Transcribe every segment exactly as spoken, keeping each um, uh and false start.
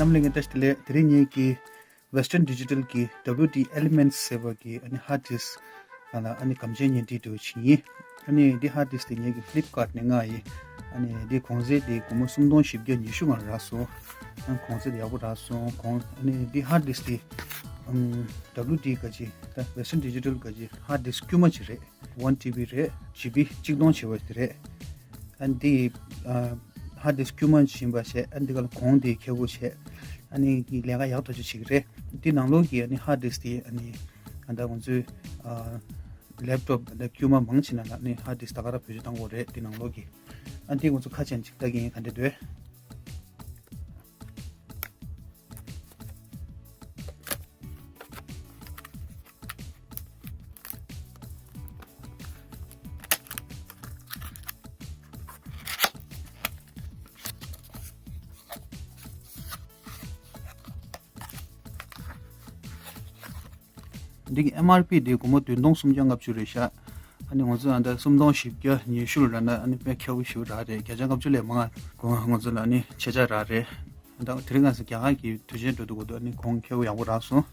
རྣམ་གླིང་གི་བཀྲ་ཤིས་བདེ་ལེགས། དེ་རིང་ངེད་ཀྱིས་Western Digital གི་W D Elements ཟེར་བ་གི་ཨ་ནི་hard disk སྒང་ལ་ཨ་ནི་སྒམ་ཆས་ཉོ་སྒྲིག་འགྲོ་བྱེད་ཡིན། ཨ་ནི་འདི་hard disk དེ་ངེད་ཀྱིས་Flipkart ནས་མངགས་ཡིན། ཨ་ནི་འདི་གོང་ཚད་དེ་སྒོར་མོ་སུམ་སྟོང་བཞི་བརྒྱ་ཉི་ཤུ་ལྔ་རག་སོང་། ཨ་ནི་གོང་ཚད་དེ་ཡག་པོ་རག་སོང་། གོང་ཨ་ནི་འདི་hard disk དེ་ཨམ་W D ག་ཅི་ད་Western Digital ག་ཅི་hard disk དཀྱུས་མ་ཅིག་རེད། One T B རེད། G B གཅིག་སྟོང་བྱེད་པ་དེ་རེད། ཨ་ནི་འདི་ཨ་hard disk དཀྱུས་མ་ཕྱིན་པ་བྱས། ཨ་ནི་འདི་ག་ལ་གོང་དེ་ཁེ་པོ་བྱས། ཨ་ནི་ལས་ཀ་ཡག་ཐག་ཆོད་བྱེད་ཀྱི་རེད། འདི་ནང་ལོགས་ཀྱི་ཨ་ནི་hard disk དེ་ཨ་ནི་ཨ་ད་ང་ཚོའི་ཨ་laptop ཨ་ད་དཀྱུས་མ་མང་ཆེ་ནང་ལ་ཨ་ནི་hard disk ད་ག་རང་བེད་སྤྱོད་གཏང་དགོས་རེད། འདི་ནང་ལོགས་ཀྱི་ཨ་འདི་ང་ཚོ་ཁ་ཕྱེ་ཅིག་ལྟ་གི་ཡིན། ག་འདྲ་འདུག་འདི་གི་M R P དེ་སྒོར་མོ་བདུན་སྟོང་སུམ་བརྒྱ་ལྔ་བཅུ་རེད་ཤག་ཨ་ནི་ང་ཚོ་ཨ་ད་སུམ་སྟོང་བཞི་བརྒྱ་ཉི་ཤུ་ལ་ན་ཨ་ནི་དཔེ་ཁེ་པོ་ཞེ་པོ་རག་རེད། བརྒྱ་ཆ་ལྔ་བཅུ་ལས་མང་ང་ང་ཚོ་ལ་ཨ་ནི་ཆད་ཆ་རག་རེད། ད་དེ་རིང་ང་ཚོ་རྒྱ་གར་གྱི་དུས་ཆེན་འགྲོ་དུས་སྐབས་དུ་ཨ་ནི་གོང་ཁེ་པོ་ཡག་པོ་རག་སོང་།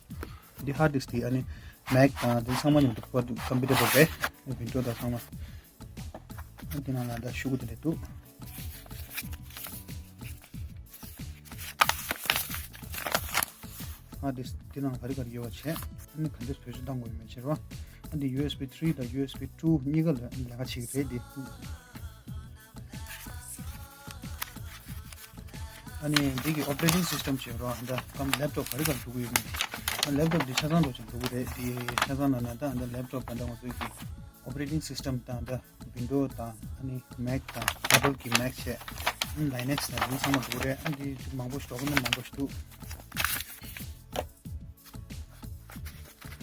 འདི་hard disk དེ་ཨ་ནི་Mac དང་དེ་ཚང་མ་མཉམ་དུ་compatible རེད། Windows དང་ཚང་མ། ཨ་འདི་ནང་ལ་ད་ཤོག་གུ་དེ་འདྲ་འདུག hard disk འདི་ནང་ག་རེ་ག་རེ་ཡོད་པ་བྱས། ཨ་ནི་ག་འདྲས་བེད་སྤྱོད་གཏང་དགོས་ཡོད་མེད་བྱས་རོ། ཨ་འདི་U S B three དང་U S B two གཉིས་ཀ་ལ་ལས་ཀ་བྱེད་ཀྱི་རེད་འདི། ཨ་ནི་འདི་གི་operating system བྱས་རོ། ཨ་ད་ཀམ་laptop ག་རེ་ག་རེ་འགྲོ་གི་ཡོད་མེད། ཨ་laptop འདི་ཆ་ཚང་འགྲོ་ཅིང་འགྲོ་གི་རེད། འདི་ཆ་ཚང་ལ་ན་ད་ཨ་ད་laptop ད་ད་ང་ཚོའི་གི་operating system དང་ད་Windows དང་ཨ་ནི་Mac དང་Apple གི་Mac བྱས། ཨ་ནི་Linux དང་དེ་ཚང་མ་འགྲོ་གི་རེད། ཨ་འདི་ཅིག་མང་པོ་ཞིག་འགྲོ་གི་མེད་མང་པོ་ཞིག་འདུག་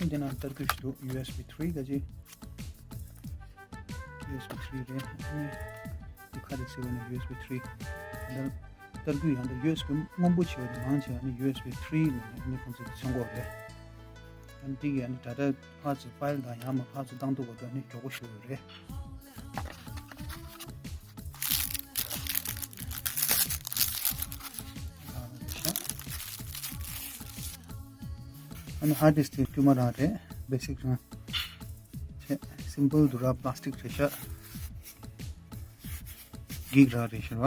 འདི་ནང་ཏར་སྐུད་ཞིག་འདུག U S B three ག་ཅི། U S B three རེད། ཨ་ནི་འདི་ཁ་དེ་ཟེར་བ་ནི་U S B three། འདི་ཏར་སྐུད་ཡང་འདི་U S B སྔོན་པོ་བྱས་པ་དེ་མང་ཆེ་བ་ནི་U S B three ལ་ནི་ཨ་ནི་ཁོང་ཚོས་མཚོན་གོ་རེད། ཨ་ནི་འདི་གི་ཨ་ནི་data ཕར་ཚུར་file དང་ཡང་མ་ཕར་ཚུར་བཏང་འདུག་གོ་དོན་ནི་མགྱོགས་པོ་ཞུ་ཡོད་རེད། ཨ་ནི་hard disk དེ་དཀྱུས་མ་རང་རེད། basic རང་བྱས། simple དུ་ར་plastic རེད་ཤག gig རང་རེད་ཤག་བ།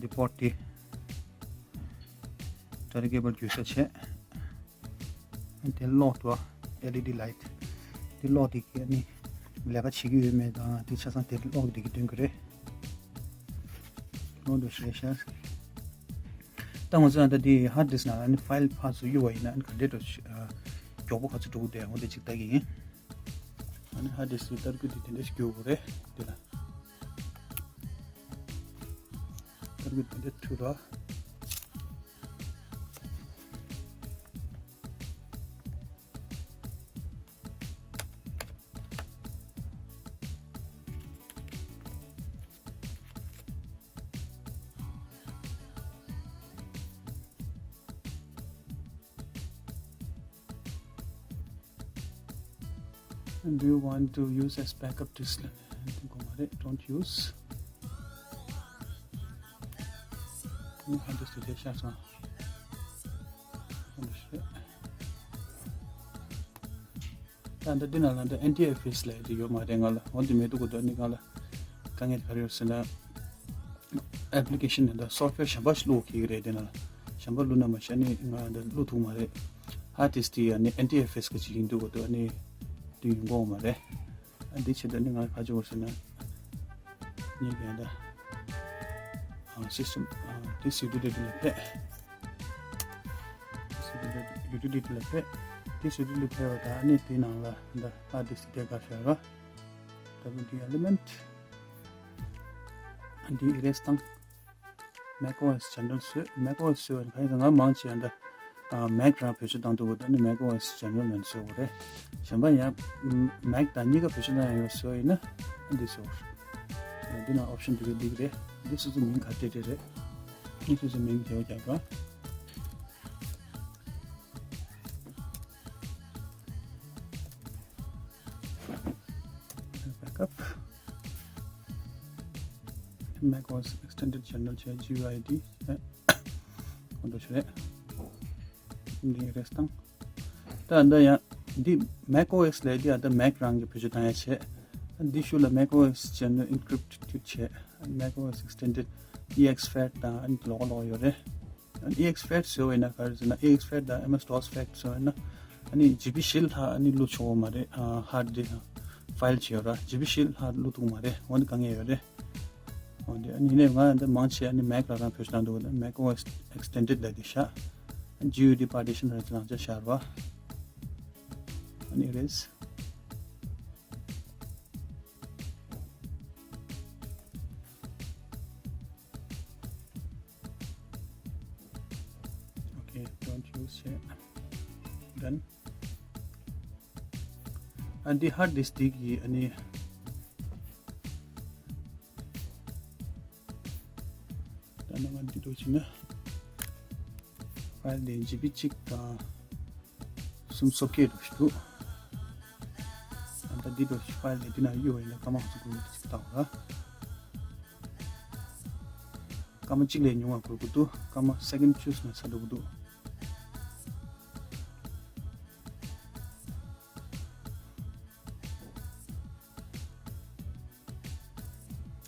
འདི་port དེ་chargeable བརྒྱུད་ས་བྱས། དེ་གློག་ཏུ་L E D light དེ་གློག་དེ་གི་ནི་ལས་ཀ་བྱེད་ཀྱི་ཡོད་མེད་དང་དེ་ཆ་ཚང་དེ་གློག་དེ་གི་སྟོན་གྱི་རེད། གློག་དེ་ཞེས་ཤར། ད་ང་ཚོ་ད་དེ་hard disk ནང་ནི་file ཕར་ཚུར་གཡུག་པ་ཡིན་ན་ཨ་ནི་ག་འདྲས་འགྲོ་མགྱོགས་པོ་ག་ཚོད་འགྲོ་གི་འདུག་འོ་དེ་ཅིག་ལྟ་གི་ཡིན། ཨ་ནི་hard disk དེ་ཏར་སྐུད་དེ་དེ་འདྲས་ཞིག་གྱོན་དགོས་རེད་དེ་ལ། ཏར་སྐུད་དེ་འདྲས་འཐུ་རོགས། And do you want to use as backup disk? Don't use. ད་འདི་འདི་ནང་ལ་འདི་ཨེན་ཊི་ཨེཕ་ཨེས་ལབ་ཡག་དེ་ཡོད་མ་རེད། ང་ལ་འོ་འདི་མེད་འདུག་གོ། ད་འདི་ང་ལ་དཀའ་ངལ་ག་རེ་ཡོད་ཟེར་ན། ཨེབ་ལི་ཀེ་ཤན་ནང་ད་སོབ་ཝེར་གཞན་པ་ཞིག་བླུག་གི་རེད། དེ་ནང་ལ་གཞན་པ་བླུག་ན་མ་ཤེས་ནི་ང་འདི་བླུག་ཐུབ་མ་རེད། ཧར་ཌིསི་དེ་ཡང་ནི་ཨེན་ཊི་ཨེཕ་ཨེས་ག་ཅིག་ཡིན་འདུག་གོ། ད་ནི་འདི་ཡོང་གི་ཡོད་མ་རེད། ཨ་འདི་བྱེད་ད་ནི་ང་ག་ཅིག་བར་ཟེར་ན། ངས་ཀྱང་ད་ཨ་སིསི་ཊེམ་ཨ་དེ་སི་ཌི་ལ་ཕེབས། སི་ཌི་ལ་ཡུ་ཊི་ལི་ཊི་ལ་ཕེབས། དེ་སི་ཌི་ལ་ཕེབས་པ་ད་ནི་དེའི་ནང་ལ་ད་ཧར་ཌིསི་དེ་ག་ཤར་བ། ད་འདི་ཨེ་ལི་མེན་ཊི། འདི་ཨི་རེས་བཏང་། མེག་ཨོ་ཨེསི་ཇེ་ནེ་རལ་བཟོས། མེག་ཨོ་ཨེསི་བཟོས་པ་ནི་ག་ཡིན་ཟེར་ན་ང་མང་ཆེ་ཡང་འདི་ཨ་མེག་རང་བེད་སྤྱོད་བཏང་འདུག་གོ། ད་ནི་མེག་ཨོ་ཨེསི་ཇེ་ནེ་རལ་ནང་བཟོས་དགོས་རེད། གཞན་པ་ཡང་མེག་དང་གཉིས་ཀ་བེད་སྤྱོད་གནང་ཡ་ཡོད་བཟོས་ཡིན་ན་འདི་བཟོས། འདི་ནང་ཨོབ་ཤན་འདི་ག་འདི་ག་རེད། འདི་སོ་སོ་མིང་ག་རེ་སྤྲད་སྤྲད་རེད། འདི་སོ་སོ་མིང་དེ་བ་རྒྱག་ག Backup. Mac O S Extended General བྱས། G U I D བྱས། འོ་འདྲ་ཞིག་རེད། འདི་རེས་དང་། ད་ཨ་འདི་ཡང་འདི་Mac O S ལས་འདི་ཨ་ད་Mac རང་གི་བེད་སྤྱོད་བཏང་ཡ་བྱས། འདི་ཤུལ་ལ་Mac O S བྱས་ན་encrypt བྱས། Mac O S extended exFAT དང་ཨ་ནི་ལོགས་ལོགས་ཡོད་རེད། ཨ་ནི exFAT ཟེར་བ་ཡིན་ན་ག་རེ་ཟེར་ན། exFAT དང་M S DOS FAT ཟེར་བ་ཡིན་ན། ཨ་ནི་ཇི་བི་བཞི་ལྷག་ཨ་ནི་བླུག་ཆོག་གི་མ་རེད། ཨ་ཧར་ཌི་ཧྥའིལ་ཅིག་ཡོད་ར། ཇི་བི་བཞི་ལྷག་བླུག་ཐུབ་ཀྱི་མ་རེད། འོ་འདི་དཀའ་ངལ་ཡོད་རེད། འོ་འདི་ཨ་ནི་ཡིན་ནའི་ང་འདི་མང་ཆེ་ཨ་ནི་Mac ལ་རང་བེད་སྤྱོད་བཏང་འདུག Mac O S extended ལབ་འདི་ཤག G U D partition རང་ཅི་ལང་ཅ་ཤར་བ། ཨ་ནི་རེད། Okay, don't use it. Done. ཨ་འདི་ཧར་ཌི་སི་ཊིག་གི་ཨ་ནི། ད་ནང་ང་འདི་འདུག་ཅིག་ན། ཕའིལ་འདི་ཇི་བི་གཅིག་དང་། གསུམ་སོ་བརྒྱད་འདྲ་ཞིག་འདུག་ཨ་ད་འདི་འདྲ་ཞིག་ཕའིལ་འདི་འདི་ན་གཡུག་པ་ཡིན་ན་སྐར་མ་ཚོ་ཀུན་ཏུ་ཅིག་བཏང་བ། སྐར་མ་གཅིག་ལས་ཉུང་བ་དགོས་ཀྱི་འདུག་སྐར་མ་སེ་ཀེན་བཅུ་ཙམ་ན་ཚར་འགྲོ་གི་འདུག་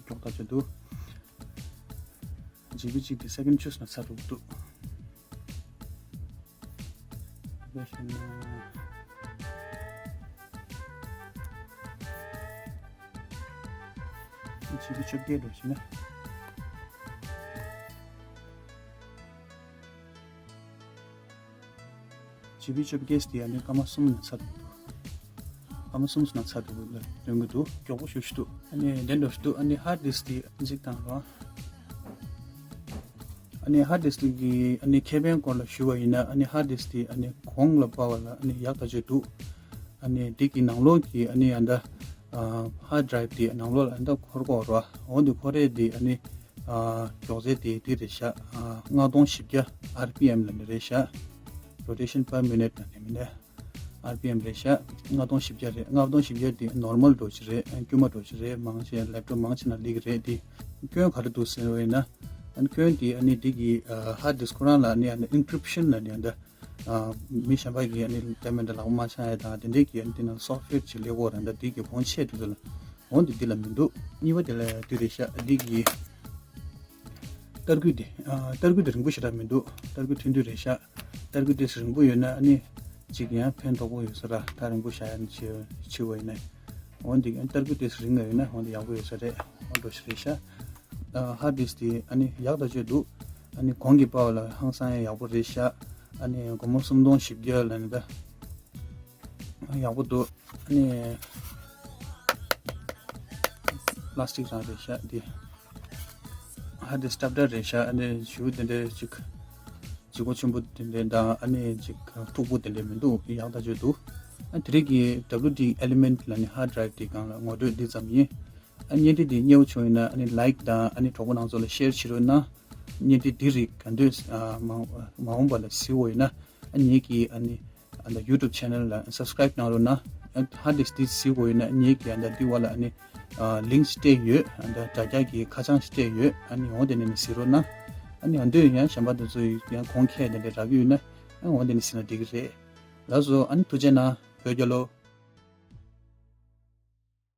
མགྱོགས་ཐག་ཆོད་འདུག་ཇི་བི་གཅིག་དེ་སེ་ཀེན་བཅུ་ཙམ་ན་ཚར་འགྲོ་གི་འདུག་དཔེ་བཞག་ན། ཇི་བི་བཅོ་བརྒྱད་འགྲོ་བྱས་ན། ཇི་བི་བཅོ་བརྒྱད་དེ་ཨ་ནི་སྐར་མ་གསུམ་ན་ཚར་འདུག་སྐར་མ་གསུམ་ན་ཚར་འདུག་ལ་སྟོན་གྱི་འདུག་མགྱོགས་པོ་ཞེ་པོ་ཅིག་འདུག་ཨ་ནི་དེ་འདྲ་ཞིག་འདུག་ཨ་ནི་ཧར་ཌི་སི་ཊིག་དེ་གཅིག་བཏང་རོགས། ཨ་ནི་ཧར་ཌི་སི་ཊིག་གི་ཨ་ནི་ཁེ་ཕན་སྐོར་ལ་ཞུས་པ་ཡིན་ན། ཨ་ནི་ཧར་ཌི་སི་ཊིག་དེ་ཨ་ནི་གོང་ལ་སྤར་བ་ལ་ཨ་ནི་ཡག་ཐག་ཆོད་འདུག་ཨ་ནི་དེ་གི་ནང་ལོགས་ཀྱི་ཨ་ནི་ཨ་ད་ཧར་ཌི་རའིབ་དེ་ནང་ལོགས་ལ་ཨ་ད་འཁོར་གྱི་ཡོད་རེད་བ། འོ་འདི་འཁོར་ཡས་དེ་ཨ་ནི། ཨ་མགྱོགས་ཚད་དེ་དེ་རེད་ཤག་ཨ་ལྔ་སྟོང་བཞི་བརྒྱ་ཨར་པི་ཨེམ་ལབ་ནི་རེད་ཤག Rotation per minute ལབ་ནི་མིན་ནས་ཨར་པི་ཨེམ་རེད་ཤག་ལྔ་སྟོང་བཞི་བརྒྱ་རེད། ལྔ་སྟོང་བཞི་བརྒྱ་དེ་ནོར་མལ་འདྲ་ཅིག་རེད། ཨ་དཀྱུས་མ་འདྲ་ཅིག་རེད། མང་ཆེ་ལེབ་ཊོབ་མང་ཆེ་ན་སླེབས་ཀྱི་རེད། དེ་སྐྱོན་ག་རེ་འདུག་ཟེར་བ་ཡིན་ན། ཨ་སྐྱོན་དེ་ཨ་ནི་འདི་གི་ཨ་ཧར་ཌི་སི་ཁོ་རང་ལ་ཨ་ནི་ཨ་ནི་ཨིན་ཀྲིབ་ཤན་ལབ་ནི་ཨ་ད། ཨ་མི་གཞན་པ་གིས་ཨ་ནི་ལྟད་མོ་འདི་ལག་པ་མ་འཆང་ཡ་དང་དེ་འདྲའི་གི་ཨ་ནི་དེ་ནང་སོབ་ཊི་ཝེར་ཅིག་སླེབས་ཀྱི་ཡོད་རེད། ད་དེ་གི་གོང་ཆེ་དུས་ཚོད་ལ་འོ་འདི་འདི་ལ་མི་འདུག་གཉིས་པ་དེ་ལ་དུས་རེད་ཤག་འདི་གི་ཏར་སྐུད་དེ། ཨ་ཏར་སྐུད་དེ་རིང་པོ་ཞེ་དྲག་མི་འདུག་ཏར་སྐུད་ཐུང་ཐུང་རེད་ཤག་ཏར་སྐུད་དེ་རིང་པོ་ཡོད་ན་ཨ་ནི་ཅིག་ཡང་ཕན་ཐོགས་པོ་ཡོད་ས་ར། ད་རིང་པོ་བཞག་ཡ་ནི་ཆེ་ཆེ་བ་ཡིན་ན། འོ་འདི་ཏར་སྐུད་དེ་རིང་ང་ཡོད་ན་འོ་འདི་ཡག་པོ་ཡོད་ས་རེད། འོ་འདྲ་ཞིག་རེད་ཤག་ཨ་ཧར་ཌི་སི་དེ་ཨ་ནི་ཡག་ཐག་ཆོད་འདུག་ཨ་ནི་གོང་གི་པ་བ་ལ་ཧང་སང་ཡ་ཡག་པོ་རེད་ཤག་ཨ་ནི་སྒོར་མོ་སུམ་སྟོང་བཞི་བརྒྱ་ལ་ནི་ད། ཡག་པོ་འདུག་ཨ་ནི་པ་ལ་སི་ཊིག་རང་རེད་ཤག་འདི། ཧར་ཌི་སི་སི་ཊབ་སི་རེད་ཤག་ཨ་ནི་ཞུ་དེ་འདྲའི་ཅིག་ལྗིད་ཁོག་ཆེན་པོ་དེ་འདྲའི་དང་ཨ་ནི་ཅིག་མཐུག་པོ་དེ་འདྲའི་མི་འདུག་ཡག་ཐག་ཆོད་འདུག་ཨ་དེ་རིང་གི་ཌབ་ལིའུ་ཌི་ཨེ་ལི་མེན་ཊི་ལབ་ནི་ཧར་ཌི་རའིབ་དེ་སྒང་ལ་ངོ་སྤྲོད་འདི་ཙམ་ཡིན། ཨ་བརྙན་འཕྲིན་འདི་མཉེས་པོ་བྱུང་ཡོད་ན་ཨ་ནི་ལའིཀ་དང་ཨ་ནི་གྲོགས་པོ་རྣམ་ཚོ་ལ་ཤེར་བྱེད་རོགས་གནང་། བརྙན་འཕྲིན་འདི་རིགས་ག་འདོད་ཨ་མ་མ་འོངས་པ་ལ་གཟིགས་འོས་ན་ཨ་ངེད་ཀྱི་ཨ་ནི་ཨ་ད་ཡུ་ཊུབ་ཆེ་ནལ་ལ་སབ་སི་ཀ་རའིབ་གནང་རོགས་གནང་། ཨ་ཧར་ཌི་སི་འདི་གཟིགས་འོས་ན་ཨ་ངེད་ཀྱི་ཨ་ད་འདི་བ་ལ་ཨ་ནི་ཨ་ལིངཀ་སྤྲད་ཡོད། ཨ་ད་དྲ་རྒྱ་གི་ཁ་བྱང་ཞིག་སྤྲད་ཡོད། ཨ་ནི་འོ་དེ་ནས་ནི་གཟིགས་རོགས་གནང་། ཨ་ནི་ཨ་འདོད་ཡང་གཞན་པ་དེ་ཚོ་ཡང་གོང་ཁེ་དེ་འདྲ་རག་གི་ཡོད་ན་ཨ་འོ་དེ་ནས་གཟིགས་ན་འགྲིག་གི་རེད། ལགས་སོ། ཨ་ནི་ཐུགས་རྗེ་གནང་། བོད་རྒྱལ་ལོ།